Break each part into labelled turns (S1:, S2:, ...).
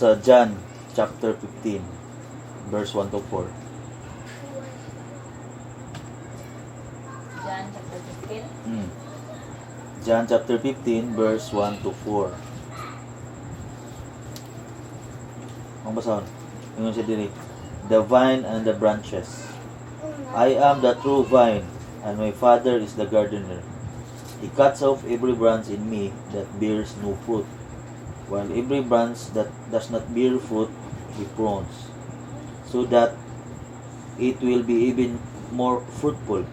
S1: Sa John chapter 15 verse 1 to 4.
S2: John chapter 15.
S1: John chapter 15 verse 1 to 4. Ang basahon. Ingon siya diri. The vine and the branches. I am the true vine, and my Father is the gardener. He cuts off every branch in me that bears no fruit, while every branch that does not bear fruit, he prunes, so that it will be even more fruitful.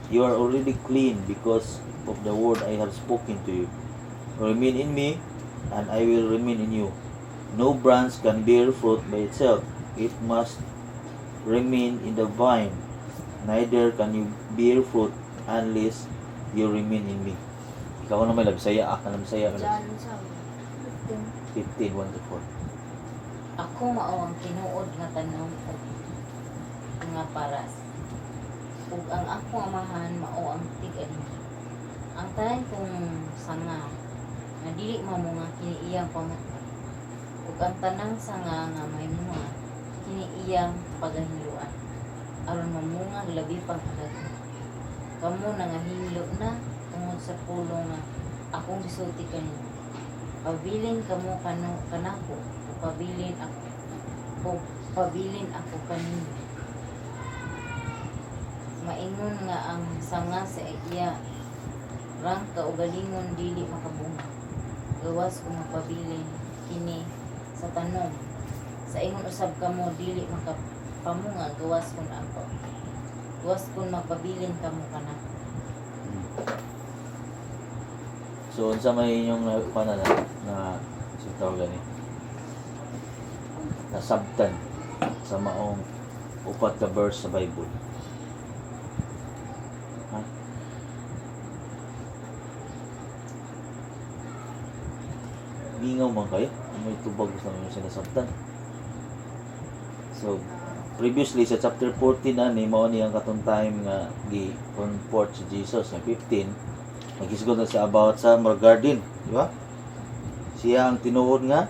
S1: You are already clean because of the word I have spoken to you. Remain in me, and I will remain in you. No branch can bear fruit by itself. It must remain in the vine. Neither can you bear fruit unless you remain in me. Ikaw na may Bisaya, ah, kanang Bisaya ka.
S2: John sa
S1: 15, 1 to 4.
S3: Ako mao ang tinuod nga tanom ug nga paras. Ug ang akong amahan mao ang tig-alima. Ang tanan kong sanga nga dili mamunga, kini iyang pamutlan. Ug ang tanang sanga nga may munga, kini iyang pagahinloan aron mamunga labi pang kadaghan. Kamo nangahinlo na tungod sa pulong nga akong gisulti kaninyo. Pabilin kamo kanako o pabilin ako kaninyo. Maingon nga ang sanga sa iya rang kaugalingon dili makabunga gawas kung mapabilin kini sa tanom. Sa ingon usab kamo dili makapamunga gawas kung magpabilin kamo kanako.
S1: So, unsa may inyong na na na, na sa tawag gani? Nasabtan sa maong upat ka verse sa Bible. Ha? Mingaw man kayo. May tubag sa inyong sinasabtan. So, previously sa chapter 14 na ni mao ni ang katong time nga gi comfort si Jesus sa 15, naghisgot na siya about sa mga garden, di ba? Siya ang tinuod nga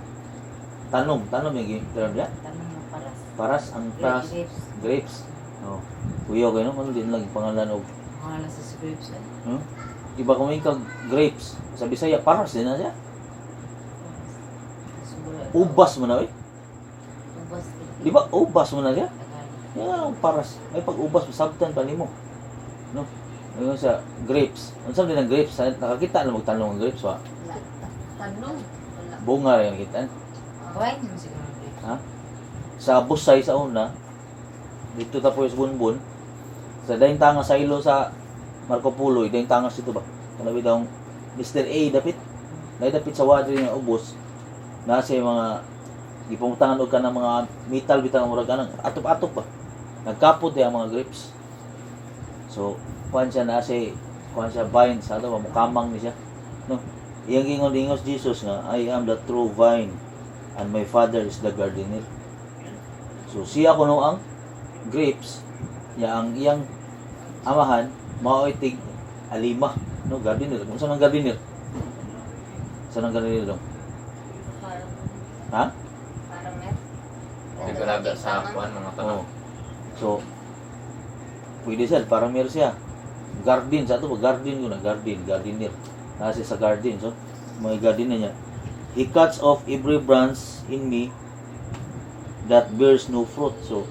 S1: tanom, tanom yung term niya.
S3: Tanom nga paras.
S1: Paras ang paras
S3: Grapes.
S1: Grapes. Oh. Kuya kayo no, ano din lang yung pangalan og
S3: Pangalan sa grapes eh.
S1: Iba kung kag grapes sa Bisaya, paras din na siya.
S3: Siguro,
S1: Ubas mo na eh.
S3: Ubas.
S1: Di ba? Ubas mo na siya.
S3: Tagalog.
S1: Yan ang paras. May pag ubas masabtan pa nimo. No? Ayun sa grapes. Unsa din ang grapes? Nakakita na magtanong ang grapes wa.
S2: Wala. Tanong. Wala.
S1: Bunga rin nakita.
S3: Wine mo siguro ang grapes.
S1: Ha? Sa Busay sa una, dito ta po sa Bunbun, sa daing tanga sa ilo sa Marco Polo, daing tangas dito ba? Kanabi daw Mr. A dapit. Dahil dapit sa wadri nga ubos, nasa yung mga gipangutangan og kanang mga metal bitang murag kanang atop-atop ba. Nagkapot ang mga grapes. So, kuan siya na si kuan siya vine sa ato ba mukamang ni siya. No. Iyang gingon dingos Jesus nga, "I am the true vine and my Father is the gardener." So siya kuno ang grapes, ya ang iyang amahan mao tig alima, no, gardener. Kung saan ang gardener? Saan ang gardener dong?
S2: Farm.
S1: Ha?
S2: Farmer.
S4: Nagalaga sa kuan mga
S1: Oo.
S4: tanom.
S1: So pwede siya, farmer siya. Garden sa ato ba, garden ko na garden, gardener. Nasa sa garden, so mga gardener niya. He cuts off every branch in me that bears no fruit. So,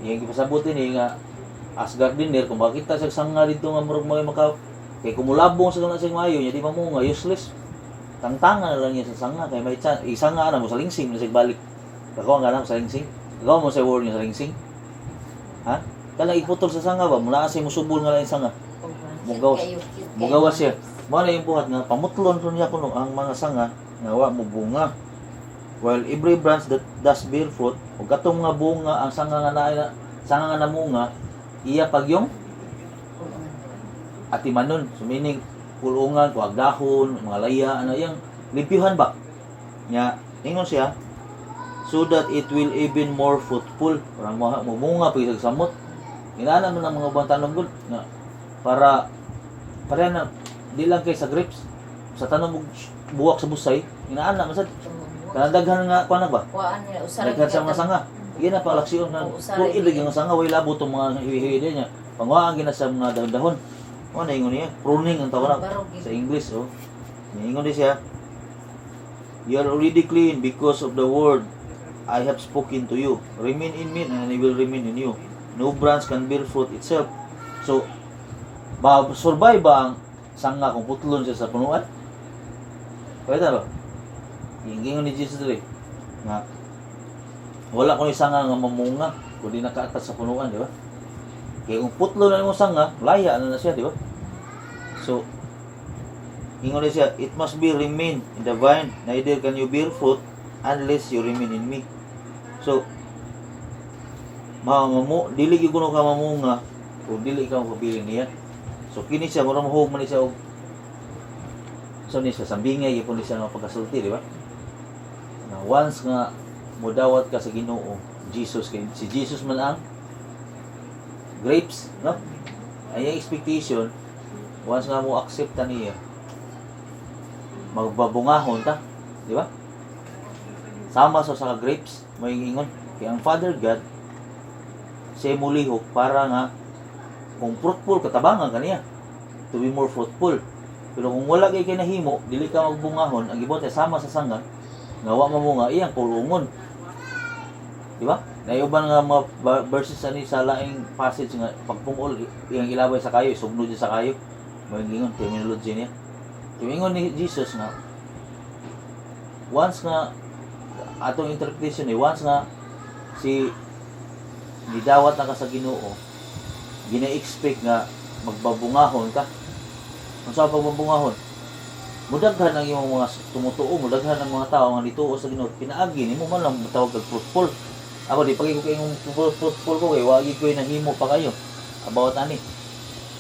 S1: iyang gipasabot ni nga as gardener, kung makita sa sanga dito nga murag mga maka kay kumulabong sa kana siyang maayo niya di mamunga, useless. Tangtangan na lang niya sa sanga kay may chance isanga na mo sa lingsing na siya balik. Kako ang ganam sa lingsing. Ikaw mo sa word niya sa lingsing. Ha? Kala iputol sa sanga ba? Mula kasi musubol nga lang yung sanga. Mugawas.
S3: Cute kayo, cute kayo.
S1: Mugawas siya. Mao na yung buhat nga pamutlon ko niya kuno ang mga sanga nga wa mo bunga. While every branch that does bear fruit, ug katong mga bunga ang sanga nga naay na sanga nga namunga, iya pagyong atimanon. So meaning pulungan, kuag dahon, mga laya, ano yang limpyuhan ba? Nya ingon siya, so that it will even more fruitful. Parang mumunga pag isang samot. Inana mo ng mga ubang tanom gud nga para para na di lang kay sa grapes sa tanom og buwak sa busay, inaana man sad.
S3: Oo.
S1: Kanang daghan nga kuan na ba?
S3: Kuan nila usaray.
S1: Daghan sa mga sanga. Iya na palaksiyon na.
S3: Oo, usaray
S1: Kung ilig
S3: gid.
S1: ang sanga way labo tong mga hiwi-hiwi din niya. Panguhaan gina sa mga dahon-dahon. Mo na ingon niya, pruning ang tawag na
S3: Barog gid.
S1: sa English, oh. Niingon din siya, "You are already clean because of the word I have spoken to you. Remain in me and I will remain in you. No branch can bear fruit itself." So, ba survive ba ang sanga kung putlon siya sa punuan? Pwede ba? Ingon ni Jesus diri nga wala ko sanga nga mamunga kung di nakaatas sa punuan, di ba? Kaya kung putlo na imong sanga, laya na na siya, di ba? So, ingon na siya, "It must be remain in the vine, neither can you bear fruit unless you remain in me." So, mamamu, dili gyud kuno ka mamunga kung dili ka mapabilin niya. So, kini siya, murag mahug man ni siya og so ni siya, sambingay gyud ni siya nga pagkasulti, di ba? Na once nga mudawat ka sa Ginoo, Jesus, kay si Jesus man ang grapes, no? Ay ang expectation, once nga mo accept ta niya, magbabungahon ta, di ba? Sama sa grapes, may ingon. Kaya ang Father God, siya mulihok para nga kung fruitful katabangan kaniya to be more fruitful. Pero kung wala kay kinahimo, dili ka magbungahon, ang gibuhat ay sama sa sanga nga wa mamunga, iyang kulungon. Di ba? Naiuban nga mga verses ani sa laing passage nga pagpungol iyang ilabay sa kayo, isugno siya sa kayo. May ingon terminology niya. Ingon ni Jesus nga once nga atong interpretation ni once nga si nidawat na ka sa Ginoo, gina-expect nga magbabungahon ka. Unsa ang pagbabungahon? Mudaghan ang imong mga tumutuo, mudaghan ang mga tao nga nituo sa Ginoo. Pinaagi nimo man lang matawag kag fruitful. Ako di pagi ko kay imong fruitful ko kay wagi ko nahimo pa kayo about ani.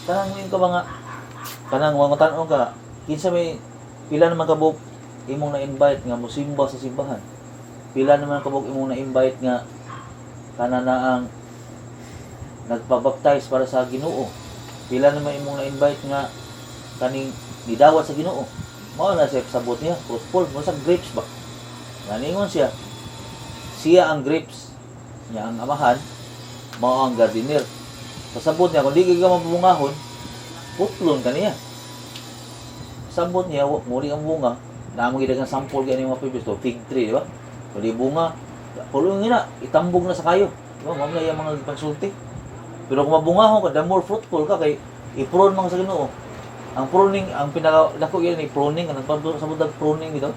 S1: Kanang mo ka ba nga kanang mga tan-on ka kinsa may pila naman kabuk imong na-invite nga mosimba sa simbahan. Pila naman kabuk imong na-invite nga kana na ang nagpabaptize para sa Ginoo. Pila naman imong na-invite nga kaning nidawat sa Ginoo. Mao na siya sabot niya, fruitful mo sa grapes ba. Naningon siya, siya ang grapes niya, ang amahan mao ang gardener. Pasabot niya, kung di ka mabungahon, putlon ka niya. Sabot niya, muli ang bunga. Naamo gid ang sample kay mga previous to, fig tree, di ba? Kung di bunga, pulong na, itambog na sa kayo. Di ba? Mao na iyang mga pansulti. Pero kung mabungahon ka, the more fruitful ka kay i-prune man ka sa Ginoo. Ang pruning, ang pinaka dako yan ni pruning, ang sabot og pruning dito.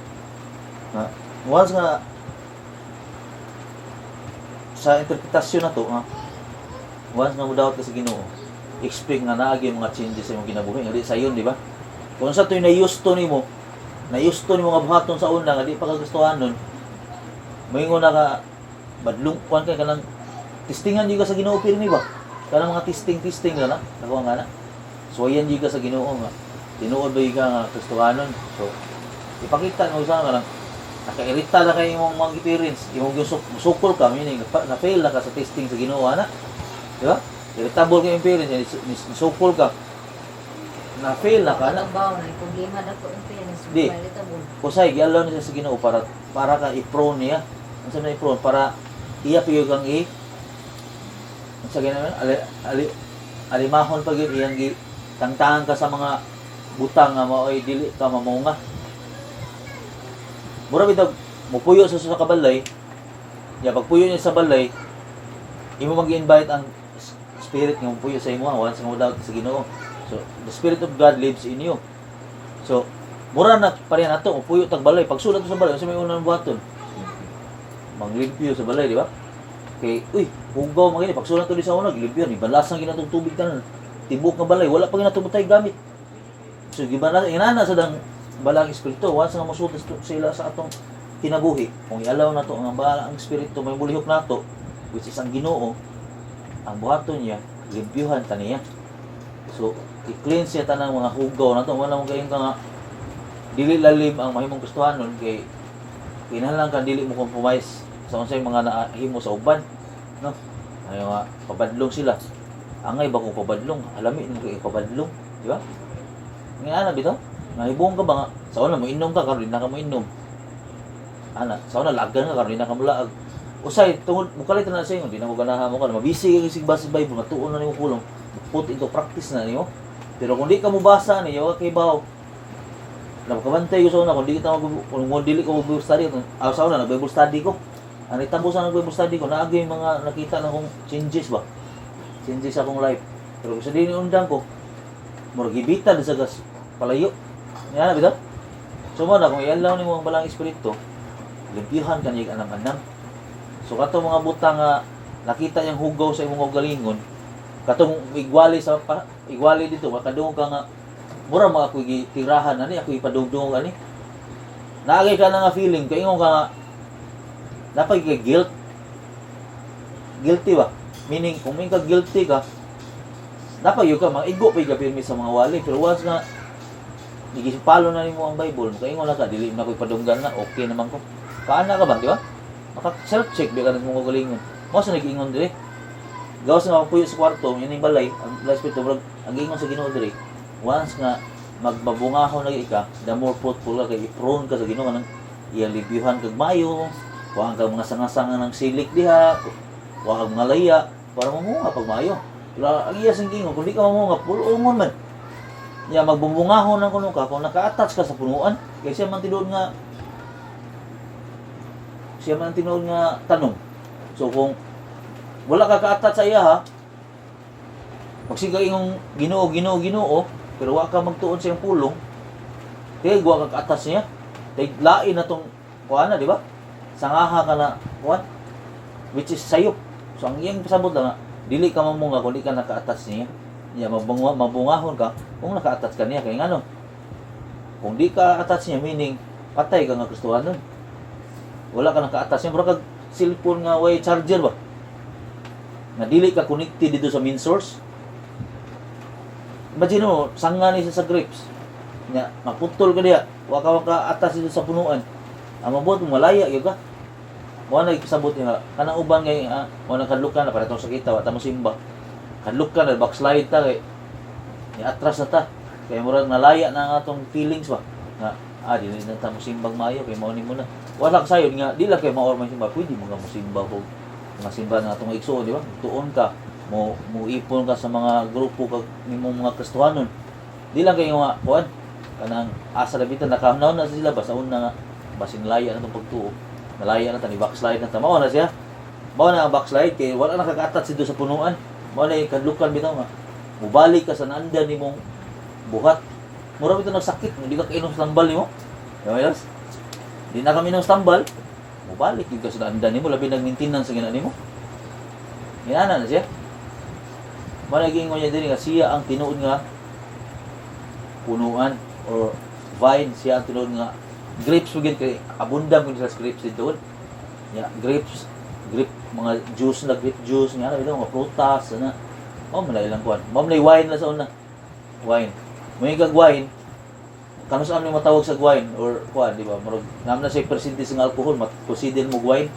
S1: Ha? Once nga sa interpretasyon na to, ha, once nga mudawat ka sa Ginoo, expect nga naagi mga changes sa imong kinabuhi, nga di sayon, di ba? Kung sa to'y na-used to nimo nga buhaton sa una nga di pa ka gustuhan nun, moingon na ka badlong kuan kay kanang testingan jud ka sa Ginoo pirmi ba? Kanang mga testing testing na na, nakuha nga na. Suwayan jud ka sa Ginoo nga tinuod ba ka nga Kristohanon. So ipakita mo sa nga lang nakairita na kay imong mga parents, imong sukol ka, meaning na fail na ka sa testing sa Ginoo ana. Di ba? Irritable kay imong parents, nisukol ka. Na fail na ka na.
S3: Kabaw na problema dako ang parents.
S1: Di.
S3: Relatable.
S1: Kusay gialaw niya sa Ginoo para para ka i-prone niya. Unsa na i-prone para iya pa gyud kang i unsa gyud ali, ali, alimahon pa gyud iyang gi tangtangan ka sa mga butang nga maoy dili ka mamunga. Mura bitaw mupuyo sa kabalay. Ya pagpuyo niya sa balay, imo mag-invite ang spirit nga mupuyo sa imo once nga modawat sa Ginoo. So the spirit of God lives in you. So mura na pareha nato mupuyo tag balay. Pagsulat sa balay, unsa may unang buhaton? Manglimpyo sa balay, di ba? Kay uy, hugaw man gini pagsulat to di sa una, gilimpyo ni balasan ginatong tubig tanan. Tibok nga balay, wala pa ginatong tay gamit. So gibana inana sa dang balang espiritu once nga mosulti sila sa atong kinabuhi, kung i-allow nato ang balang espiritu may mulihok nato, which is ang Ginoo, ang buhaton niya, limpyuhan ta niya. So i-cleanse niya tanang mga hugaw nato. Wala mo kayo ka nga dili lalim ang mahimong Kristohanon kay kinahanglan ka dili mo compromise sa unsay mga nahimo sa uban, no? Ay nga pabadlong sila, angay ba kung pabadlong, alami mo kay pabadlong, di ba? Nga ana bitaw nahibong ka ba nga sa una mo inom ka, karon di na ka mo inom. Ana, sa una laagan ka, karon di na ka mulaag. Usay tungod mukalit na sa inyo, di na ko ganahan mo ka, mabisi ka sig basa sa Bible, matuon na nimo pulong, put into practice na nimo. Pero kung di ka mobasa niyo, kay baw. Na makabantay ko sa una, kung di kita mag kung dili ko mag Bible study, ah, sa una nag Bible study ko. Ang itabo sa nag Bible study ko, naagi yung mga nakita na kong changes ba. Changes sa akong life. Pero kung sa dini undang ko, murag gibitan sa gas palayo. Yan na bitaw. So mo na kung i-allow nimo ang Balaang Espiritu, limpyuhan ka niya anam-anam. So katong mga butang nga nakita niyang hugaw sa imong kaugalingon, katong igwali sa pa, igwali dito makadungog ka nga mura mga ako gitirahan ani, ako ipadugdungog ani. Naagay ka na nga feeling kay ingon ka nga napay kay guilt. Guilty ba? Meaning kung may ka guilty ka, napay yun ka maigo pa ka pirmi sa mga wali, pero once nga gipalo na nimo ang Bible, makaingon na ka, dili na ko ipadunggan na, okay naman ko. Kaana ka ba, di ba? Maka self check ba ka ng mga galingon. Mo sa nag-ingon dire. Gawas nga mapuyo sa kwarto, yun yung balay, ang last Espiritu, murag, ang ingon sa Ginoo dire. Once nga magbabungahon na ka, the more fruitful ka kay i-prone ka sa Ginoo nang iyang libyuhan kag mayo, kuhaan kag mga sanga-sanga ng silik diha, kuhaan kag mga laya, para mamunga pag mayo. Pero ang iya sa gingon, kung di ka mamunga, pulungon man. Ya magbubungahon ng kuno ka kung naka-attach ka sa punuan kay siya man tinuod nga tanom. So kung wala ka ka-attach sa iya ha, magsiga ingong Ginoo, Ginoo, Ginoo, pero wa ka magtuon sa iyang pulong, kay wa ka ka-attach niya. Kay lain na tong kuan na, di ba? Sangaha ka na kuan, which is sayop. So ang iyang pasabot lang nga, dili ka mamunga kung di ka naka-attach niya. Ya mabunga, mabungahon ka kung naka-attach ka niya, kay ngano? Kung di ka attach niya, meaning patay ka nga Kristohanon. Wala ka naka-attach niya, mura kag cellphone nga way charger ba? Nga dili ka connected dito sa main source. Imagine mo, sanga ni siya sa grapes. Nya, maputol ka diya, wa ka attach dito sa punuan. Ang mabuhat mo, malaya gyud ka. Mo na ikasabot niya, kanang uban ngay ah, mo na kadlukan na para tong sakita, wa ta mo simba. Kadlukan na backslide ta kay ni atras na ta. Kay murag nalaya na ang atong feelings ba. Nga ah, dili na ta mo simbang maayo kay mao ni mo na. Wala ka sayon nga di lang kay mao man simba, pwede mo nga mo simba ko mga simba na atong igsuon, di ba? Tuon ka, mo ipon ka sa mga grupo kag nimong mga Kristohanon. Di lang kay nga kuan kanang asa labitan nakahamnaw na sila ba sa una nga basin laya na tong pagtuo. Nalaya na ta, ni backslide na ta. Mao na siya. Mao na ang backslide kay wala na kaka-attach dito sa punuan. Mao na yung kadlukan bitaw nga. Mubalik ka sa naandan nimong buhat. Mura bitaw nagsakit, hindi ka kainom sa tambal nimo. Di ba, Yos? Di na kami sa tambal. Mubalik gyud ka sa naandan nimo, labi nag-maintenance sa gina nimo. Inana na siya. Mao na giingon niya diri nga siya ang tinuod nga punuan or vine, siya ang tinuod nga grapes mo gyud, kay abundant gyud sa grapes dito. Ya, grapes, grape mga juice na grape juice nga na mga prutas ana. Mao man na ilang kuan. Mao man na wine na sa una. Wine. May kag wine, kano sa amin matawag sa wine or kuan, di ba? Murag naam na siya percentage ng alcohol, mat consider mo wine.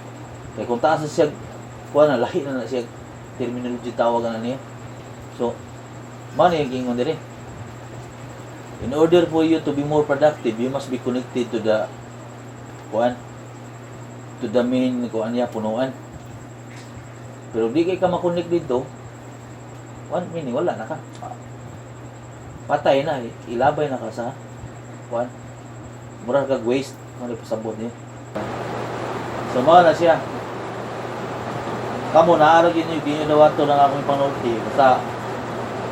S1: Kay kung taas na siya kuan na lahi na na siya terminology tawag na niya. So, mao na yung giingon diri. In order for you to be more productive, you must be connected to the kuan, to the main kuan niya, punuan. Pero di kay ka makonect dito, one meaning wala na ka. Patay na, ilabay na ka sa kuan. Mura kag waste, mo na pasabot niya. So mao na siya. Kamo naarag yun yung ginyo dawato lang akong panulti. Basta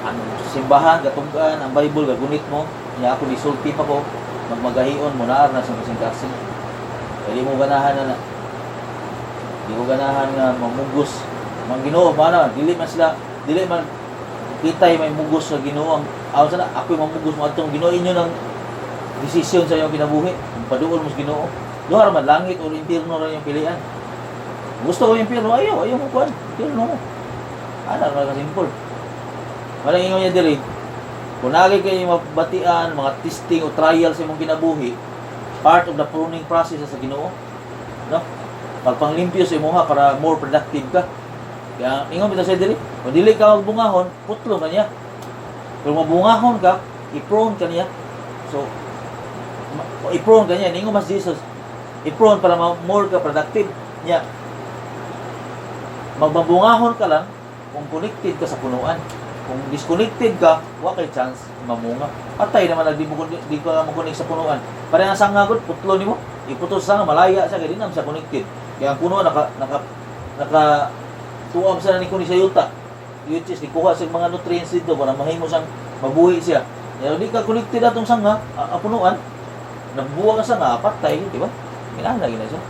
S1: ang simbahan, katunggan, ang Bible, gagunit mo. Nya ako disulti pa ko, magmagahion mo, naar na sa kasing-kasing. Kaya di mo ganahan na na. Di ko ganahan nga mamugos. Mang Ginoo, mana, dili man sila, dili man kitay may mugos sa Ginoo. Ang aw sana ako'y mamugos mo atong Ginoo inyo ng desisyon sa iyong kinabuhi. Kung paduol mo sa Ginoo. Duha ra man, langit o impierno ra yung pilian. Gusto ko yung impierno, ayaw, ayaw mo kuan. Impierno mo. Ana ra ka simple. Walang ingon niya diri. Kung nagi kayo mabatian, mga testing o trial sa imong kinabuhi, part of the pruning process sa Ginoo. No? Pagpanglimpyo sa imuha para more productive ka. Kaya ingon bitaw siya diri, kung dili ka magbungahon, putlo ka niya. Kung mabungahon ka, i-prune ka niya. So, i-prune ka niya. Ningon mas Jesus, I-prune para more ka productive. Nya, magbabungahon ka lang kung connected ka sa punuan. Kung disconnected ka, wa kay chance mamunga. Patay naman lang di ka mo-connect sa punuan. Pare ang sanga gud putlo nimo. Iputol sa sanga malaya siya kay di naman siya connected. Kaya ang punuan naka tuam sa ni kuno sa yuta. Which is gikuha sa mga nutrients dito para mahimo siyang mabuhi siya. Kaya di ka connected atong sanga, ang punuan, nabuwa ka sanga, patay, di ba? Kinahanglan gina siya.